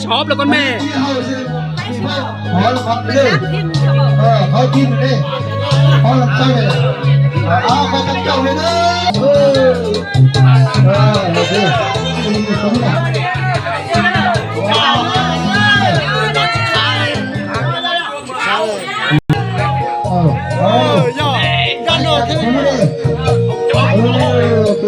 Ob los con me. Khó lắm, khó lắm. Ờ, khó chịu rồi đấy. Khó lắm sao này. Ờ, khó chịu rồi đấy. Ừ. Ờ, được rồi. Đúng rồi. Ờ. Ờ, ờ. Ờ, yog. Đúng rồi. Ờ, ok.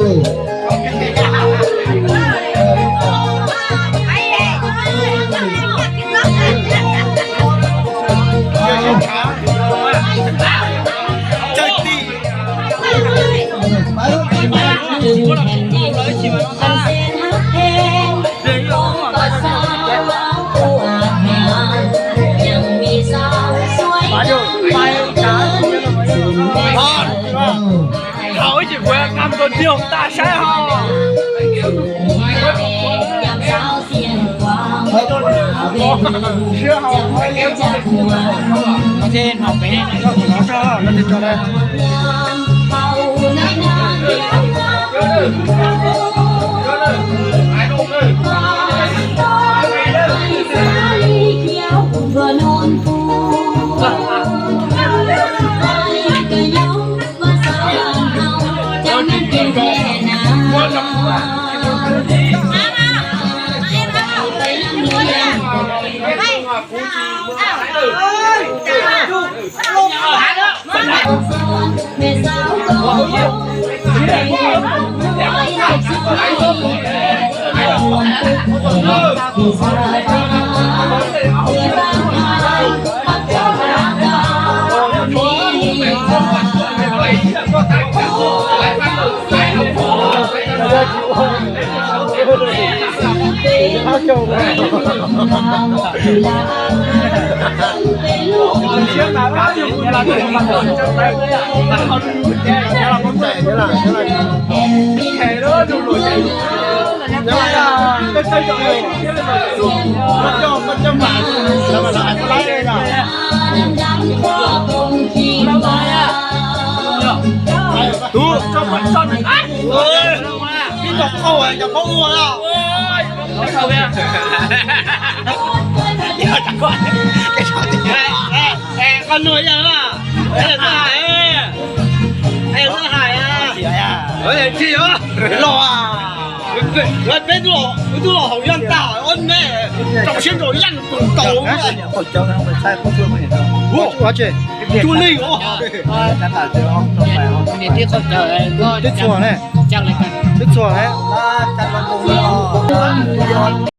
Hauv ib tsis kuv kam tus tiag tas saib ho. Tus, ib nyuag qau cov paub ua no. Qau nuav yog na. Hais, hais, hais, tsis los, peb tub los haus yeej tag, ob me rau siab nraus yeej tau. Ua li os. Twb txhua ne, twb txhua ne.